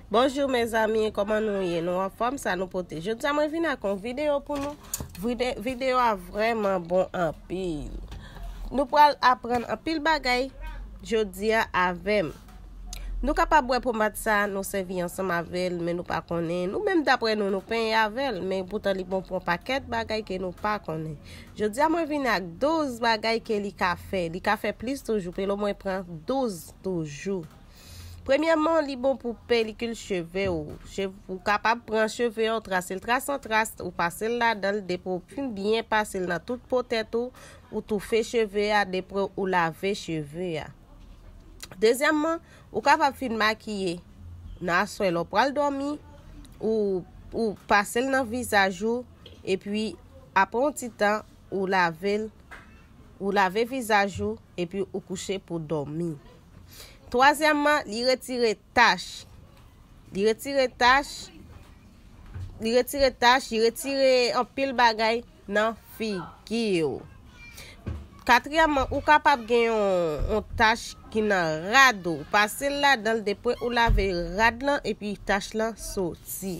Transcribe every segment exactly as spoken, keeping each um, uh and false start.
Bonjou mezanmi, kòman nou ye? Nou anfòm, sa nou pote? Jodi a mwen vin ak yon videyo pou nou. Vide- videyo a vrèman bon anpil. Nou pral aprann anpil bagay jodi a avè m. Nou kapab wè pomad sa, nou sèvi ansanm avè l, men nou pa konnen. Nou menm daprè nou, nou penyen avè l, men poutan li bon pou yon pakèt bagay ke nou pa konnen. Jodi a mwen vin ak douz bagay ke li ka fè. Li ka fè plis toujou, pelo mwen pran douz toujou. Premyèman, li bon pou pelikil cheve w. Che- ou kapab pran cheve w, trase l tras an tras, ou pase l ladan l, depi w fin byen pase l nan tout po tèt ou, ou toufe cheve a, depi ou lave cheve a. Dezyèmman, ou kapab fin makiye nan aswè lè w pral dòmi, ou, ou pase l nan vizaj ou, epi apre yon ti tan, ou lave l, ou lave vizaj ou, epi ou kouche pou dòmi. Twazyèmman, li retire tach. Li retire tach. Li retire tach, li retire anpil bagay nan figi w. Katriyèmman, ou kapab gen yon, yon tach ki nan rad ou. Pase l ladan l depi ou lave rad lan epi tach lan soti.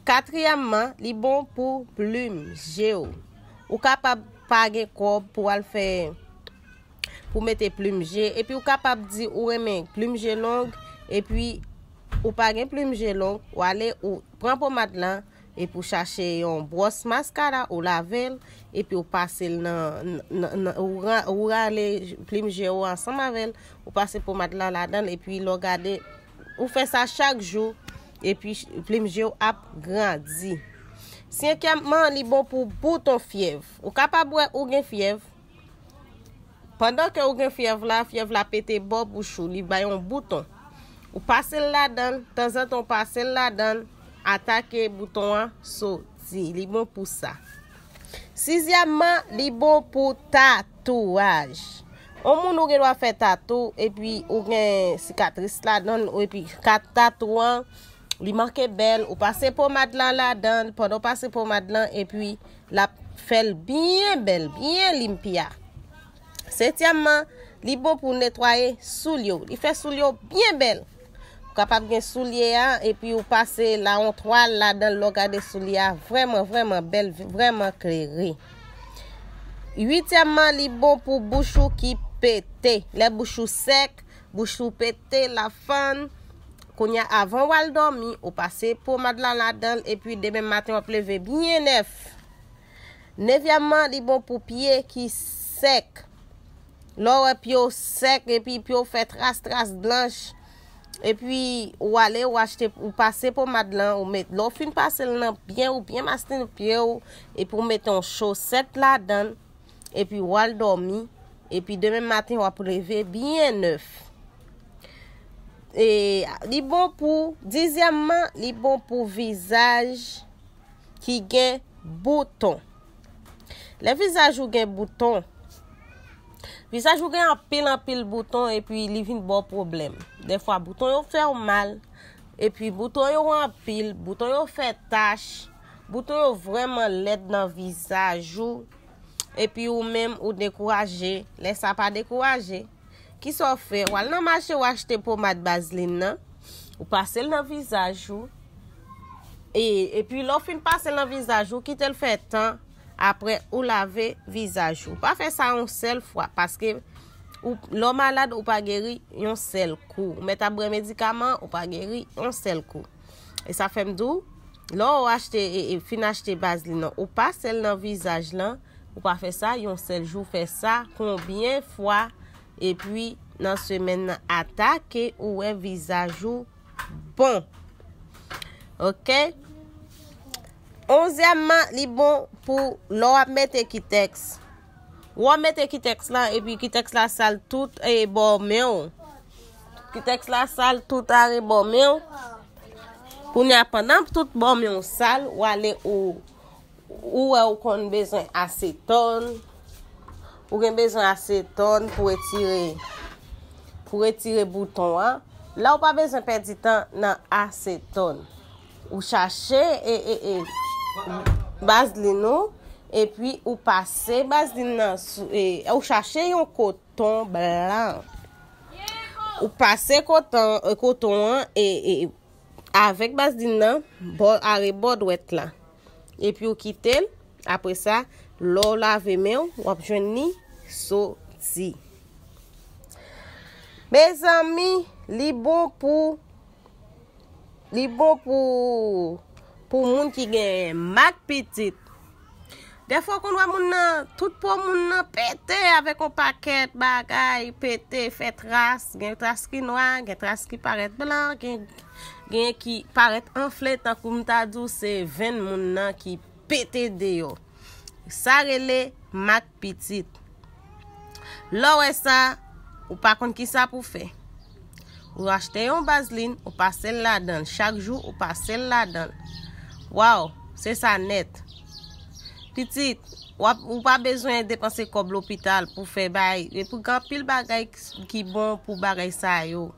Katriyèmman, li bon pou plim je w. Ou kapab pa gen kòb pou al fè, pou mete plim je, epi ou kapab di ou renmen plim je long, epi ou pa gen plim je long, ou ale ou pran pomad lan, epi ou chache yon bwòs maskara, ou lave l, epi ou pase l nan, nan, nan- ou, ra- ou rale plim je w ansanm avè l, ou pase pomad lan ladan l, epi lè w gade, ou fè sa chak jou, epi ch- plim je w ap grandi. Senkyèmman, li bon pou bouton fyèv. Ou kapab wè ou gen fyèv. Pandan ke ou gen fyèv la, fyèv la pete bò bouch ou, li bay yon bouton. Ou pase l ladan l, tanzantan ou pase l ladan l, atake bouton an soti. Li bon pou sa. Sizyèmman, li bon pou tatouaj. Yon moun ou gen dwa fè tatou, epi ou gen sikatris ladan l, epi kat- tatou an, li manke bèl, ou pase pomad lan ladan l, pandan w pase pomad lan, epi l ap fè l byen bèl, byen limpya. Setyèmman, li bon pou netwaye soulye w. Li fè soulye w byen bèl. Ou kapab gen soulye a, epi ou pase la yon twal ladan l, lè w gade soulye a vrèman, vrèman bèl, vrèman klere. Uityèmman, li bon pou bouch ou ki pete. Lè bouch ou sèk, bouch ou pete, l ap fann. Kounye a, avan w al dòmi, ou pase pomad la ladan l, epi demen maten w ap leve byen nèf. Nevyèmman, li bon pou pye ki sèk. Lè w wè pye w sèk, epi pye w fè tras, tras blanch, epi ou ale, ou achte, ou pase pomad lan, ou met, lè w fin pase l nan byen, ou byen masline pye w, epi ou mete yon chosèt ladan l, epi w al dòmi, epi demen maten w ap leve byen nèf. E, li bon pou, dizyèmman, li bon pou vizaj ki gen bouton. Lè vizaj ou gen bouton, vizaj ou gen anpil, anpil bouton, epi li vin ba w pwoblèm. Dèfwa, bouton yo fè w mal, epi bouton yo anpil, bouton yo fè tach, bouton yo vrèman lèd nan vizaj ou, epi ou menm ou dekouraje. Lè sa, pa dekouraje. Kisa w fè? W al nan mache, w achte pomad bazlin nan, ou pase l nan vizaj ou, e, epi lè w fin pase l nan vizaj ou, kite l fè tan, apre ou lave vizaj ou. Pa fè sa yon sèl fwa, paske ou, lè w malad, ou pa geri yon sèl kou. Ou mèt ap bwè medikaman, ou pa geri yon sèl kou. E sa fè m di w, lè w achte, e, e, fin achte bazlin nan, ou pase l nan vizaj lan, ou pa fè sa yon sèl jou, fè sa konbyen fwa, epi nan semèn nan, atake, ou wè vizaj ou bon. Oke? Onzyèmman, li bon pou lè w ap mete kitèks. Ou ap mete kitèks la, epi kitèks la sal tout, e, bò men w. Kitèks la sal tout arebò men w. Kounye a, pandan tout bò men w sal, ou ale ou, ou wè ou konn bezwen asetòn. Ou gen bezwen asetòn pou retire, pou retire bouton an. La ou pa bezwen pèdi tan nan asetòn. Ou chache, e, e, e, bazlin ou, epi ou pase bazlin nan sou, e, ou chache yon koton blan. Ou pase koton, koton an e, e avèk bazlin nan bò arebò dwèt la. Epi ou kite l. Apre sa, lè w lave men w, w ap jwenn li soti. Mezanmi, li bon pou li bon pou pou moun ki gen mak pitit. Dèfwa w konn wè moun nan, tout po moun nan pete avèk yon pakèt bagay, pete, fè tras, gen tras ki nwa, gen tras ki parèt blan, gen gen ki parèt anfle tankou m ta di w se venn moun nan ki pete deyò. Sa rele mak pitit. Lè w wè sa, ou pa konn kisa pou fè. Ou achte yon bazlin, ou pase l ladan l. Chak jou, ou pase l ladan l. Waw, se sa nèt. Pitit, w ap, ou pa bezwen depanse kòb lopital pou fè bay. Epi gen anpil bagay ki bon pou bagay sa yo.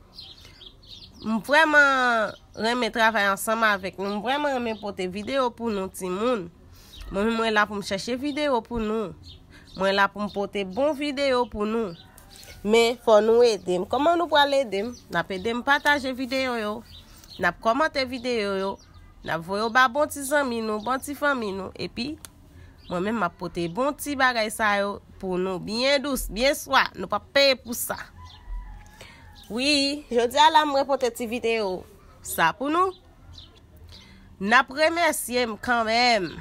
M vrèman renmen travay ansanm avèk nou. M vrèman renmen pote videyo pou nou, timoun. Mwen menm, mwen la pou m chèche videyo pou nou. Mwen la pou m pote bon videyo pou nou. Men, fò nou ede m. Kòman nou pral ede m? N ap ede m pataje videyo yo. N ap kòmante videyo yo. N ap voye yo ba bon ti zanmi nou, bon ti fanmi nou. Epi, mwen menm, m ap pote bon ti bagay sa yo pou nou. Byen dous, byen swa. Nou p ap peye pou sa. Wi, jodi a la, mwen pote ti videyo sa pou nou. N ap remèsye m kanmenm.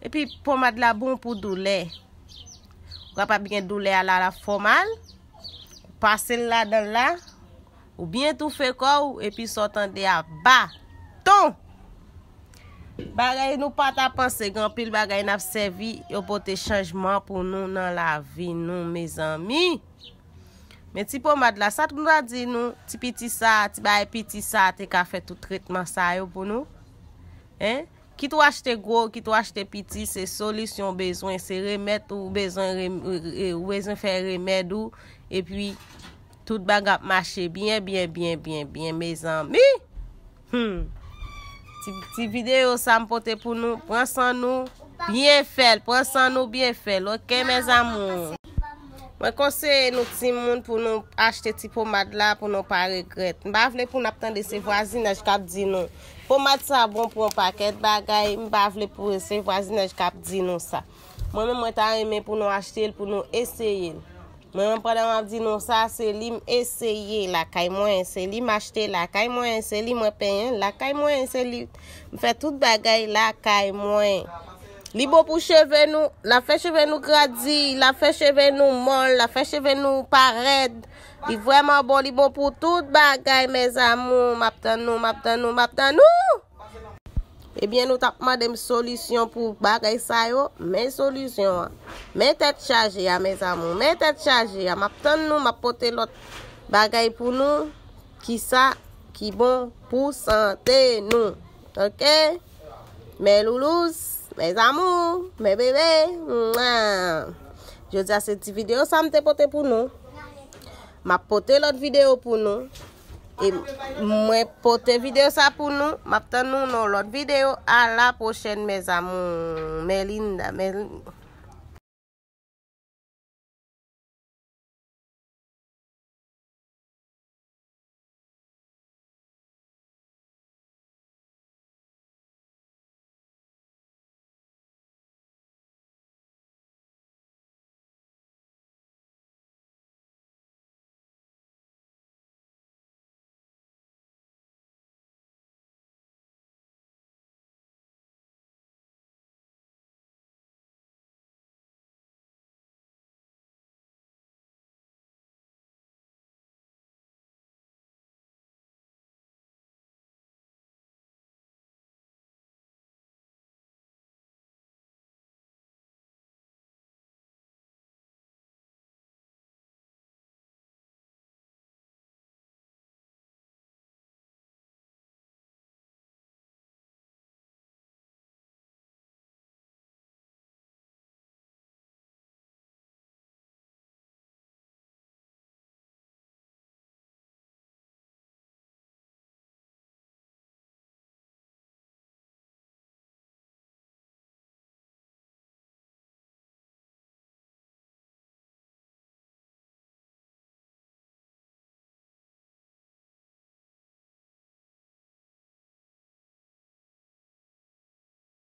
Epi, pomad la bon pou doulè. Ou kapab gen doulè a la, l ap fè w mal. Ou pase l ladan l la. Ou byen toufe kò w, epi sa w tande a, baton! Bagay nou pa ta panse, gen anpil bagay n ap sèvi, yo pote chanjman pou nou nan lavi nou, mezanmi. Men ti pomad la, sa nou ta di nou, ti piti sa, ti bagay piti sa, te ka fè tout tretman sa yo pou nou? Hein? Kit ou achte gwo, kit ou achte piti, se solisyon w bezwen, se remèd ou bezwen, rem- e- e- ou bezwen fè remèd ou, epi tout bagay ap mache byen, byen, byen, byen, byen, mezanmi. Hmm. Ti, ti videyo sa m pote pou nou, pran san nou, byen fè l, pran san nou, byen fè l, oke, mes amours? Mwen konseye nou timoun pou nou achte ti pomad la pou nou pa regrèt. M pa vle pou n ap tande se vwazinaj k ap di nou, pomad sa bon pou yon pakèt bagay, m pa vle pou se vwazinaj k ap di nou sa. Mwen menm, mwen ta renmen pou nou achte l, pou nou eseye l. Mwen menm, pandan m ap di nou sa, se li m eseye lakay mwen, se li m achte lakay mwen, se li mwen penyen lakay mwen, se li m fè tout bagay lakay mwen. Li bon pou cheve nou, l ap fè cheve nou grandi, l ap fè cheve nou mòl, l ap fè cheve nou parèt. Li vrèman bon, li bon pou tout bagay, mes amours. M ap tann nou, m ap tann nou, m ap tann nou! Ebyen, nou t ap mande m solisyon pou bagay sa yo. Men solisyon an. Men tèt chaje a, mes amours. Men tèt chaje a. M ap tann nou, m ap pote lòt bagay pou nou. Kisa ki bon pou sante nou. Oke? Mes loulous, mes amours, mes bébés. Mwa. Jodi a se ti videyo sa m te pote pou nou. M ap pote lòt videyo pou nou. E mwen pote videyo sa pou nou. M ap tann nou nan lòt videyo. A la pwochèn, mes amours. Melinda, Mel-